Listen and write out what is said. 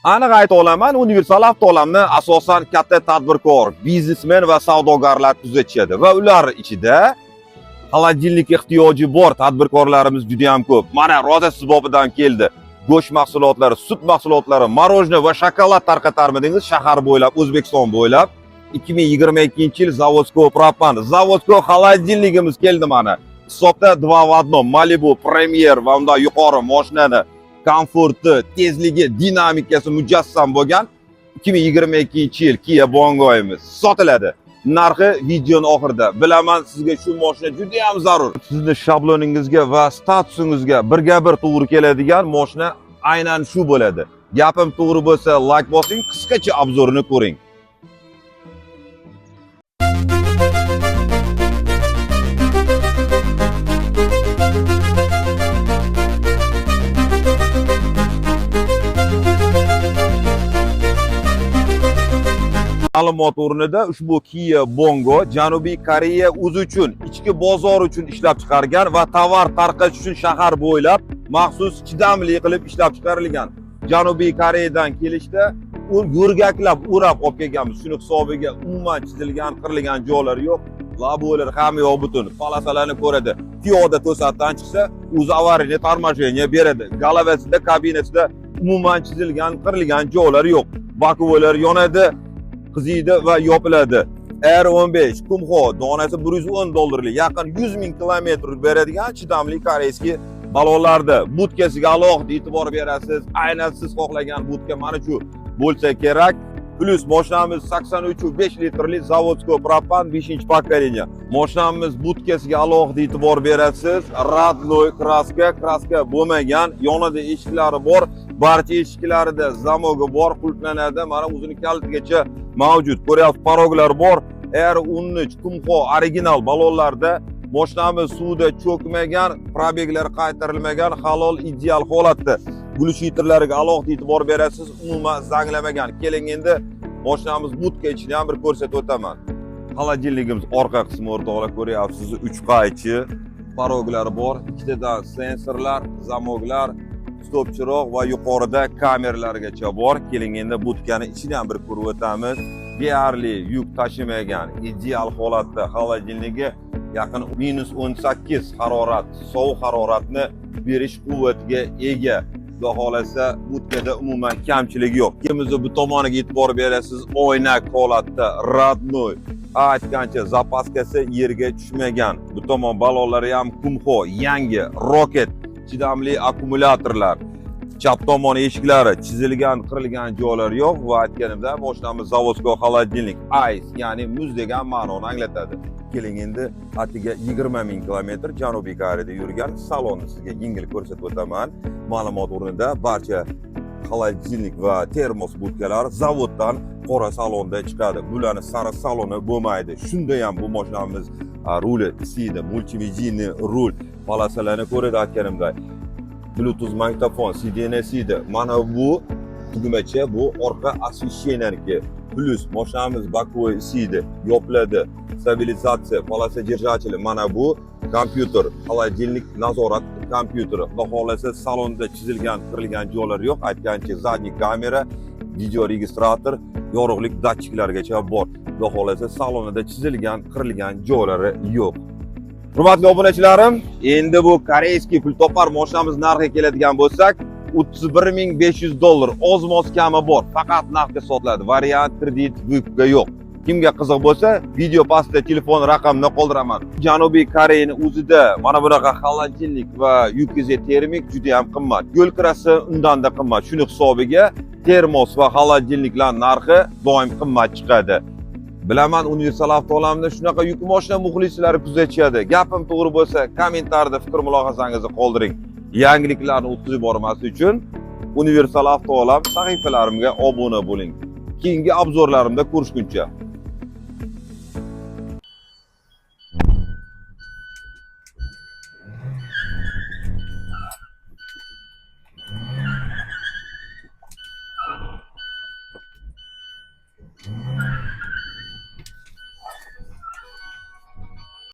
Aniq ayta olaman, Universal Avtoalamni asosan katta tadbirkor, biznesmen va savdogarlar kuzatishadi va ular ichida холодильник ehtiyoji bor tadbirkorlarimiz juda ham ko'p. Mana rozasiz bobidan keldi. Go'sht mahsulotlari, sut mahsulotlari, мороженое va shokolad tarqatarmidingiz shahar bo'ylab, O'zbekiston bo'ylab. 2022-yil заводской propan, заводской холодильник imiz keldi mana. Hisobda 2 в 1 Malibu, Premier va undan yuqori mashinani komforti, tezligi, dinamikasi mujassam bo'lgan 2022-yil Kia Bongo'yimiz sotiladi. Narxi videoni oxirida. Bilaman, sizga shu mashina juda ham zarur. Sizni shabloningizga va statusingizga birga-bir to'g'ri keladigan mashina aynan shu bo'ladi. Gapim to'g'ri bo'lsa, like bosing, qisqacha обзор ini ko'ring. Ma'lumot o'rnida, ushbu Kia Bongo Janubiy Koreya o'zi uchun, ichki bozor uchun ishlab chiqargan va tovar tarqatish uchun shahar bo'ylab maxsus chidamli qilib ishlab chiqarilgan. Janubiy Koreyadan kelishda u yo'rgaklab o'rab olib kelganmiz. Shuni hisobiga umuman chizilgan, qirilgan joylari yo'q. Лобовой lar hamma yoq butun. Полоса larni ko'radi. Piyoda to'satdan chiqsa, o'zi аварийный торможение beradi. Голова sida, kabinasida umuman chizilgan, qirilgan joylari yo'q. Боковой lar yonadi, qiziydi va yopiladi. R15 Kumho donasi 110 dollarlik, yaqin 100 ming kilometr beradigan chidamli корейский balonlarda. Budkasiga alohida e'tibor berasiz. Aynan siz xohlagan budka mana shu bo'lsa kerak. Плюс mashinamiz 83,5 litrli заводской propan 5 поколение. Mashinamiz budkasiga alohida e'tibor berasiz. Родной краска, краска bo'lmagan, yonida eshiklari bor. Barcha eshiklarida замок i bor, qulflanadi. Mana o'zini kalitigacha mavjud. Ko'ryapsiz, порог lar bor. R13 Kumho original balonlarda. Mashinamiz suvda cho'kmagan, пробег lar qaytarilmagan, halol, ideal holatda. Глушитель lariga alohida e'tibor berasiz, umuman zanglamagan. Keling, endi mashinamiz budka ichini ham bir ko'rsatib o'taman. Холодильник imiz orqa qismi, o'rtoqlar, ko'ryapsiz, 3 qaychi, порог lari bor, ikkitadan sensorlar, замок lar, stop chiroq va yuqorida kameralargacha bor. Keling, endi budkani ichini ham bir ko'rib o'tamiz. Deyarli yuk tashimagan, ideal holatda холодильник i yaqin -18 harorat, sovuq haroratni berish quvvatiga ega. Xudo xohlasa, budkada umuman kamchilik yo'q. Ikkimizni bu tomoniga e'tibor berasiz, oynak holatda, родной. Aytgancha, запаска si yerga tushmagan. Bu tomon balonlari ham Kumho, yangi, Rocket, chidamli akkumulyatorlar. Chap tomon eshiklari chizilgan, qirilgan joylari yo'q va aytganimda, mashinamiz заводской холодильник, ice, ya'ni muz degan ma'noni anglatadi. Keling, endi atiga 20 ming kilometr Janubiy Koreyada yurgan salonni sizga yengil ko'rsatib o'taman. Ma'lumot o'rnida, barcha холодильник va termos budkalar zavoddan qora salonda chiqadi. Bularni sariq saloni bo'lmaydi. Shunda ham bu mashinamiz ruli isiydi, мультимедийный rul, полоса larni ko'radi, aytganimday. Bluetooth magnitofon, CDN CD. Mana bu tugmacha, bu orqa освещение niki. Плюс mashinamiz боковой isiydi, yopiladi. Stabilizatsiya, полоса держатели. Mana bu kompyuter, холодильник nazorat kompyuteri. Xudo xohlasa, salonda chizilgan, qirilgan joylar yo'q. Aytgancha, задний kamera, video registrator, yorug'lik datchiklargacha bor. Xudo xohlasa, salonida chizilgan, qirilgan joylari yo'q. Hurmatli obunachilarim, endi bu корейский pul topar mashinamiz narxiga keladigan bo'lsak, 31 500 dollar, oz-moz kami bor. Faqat naqdga sotiladi. Variant kredit выкуп ga yo'q. Kimga qiziq bo'lsa, video pastida telefon raqamini qoldiraman. Janubiy Koreyani o'zida mana bunaqa холодильник va UKZ termik juda ham qimmat. Yo'l kirasi undanda qimmat. Shuni hisobiga termos va холодильник lar narxi doim qimmat chiqadi. Bilaman, Universal Avtoalamni shunaqa yuk mashina muxlislari kuzatishadi. Gapim to'g'ri bo'lsa, kommentariyada fikr mulohazangizni qoldiring. Yangiliklarni o'tkazib yubormaslik uchun Universal Avtoalam sahifalarimga obuna bo'ling. Keyingi обзор larimda ko'rishguncha.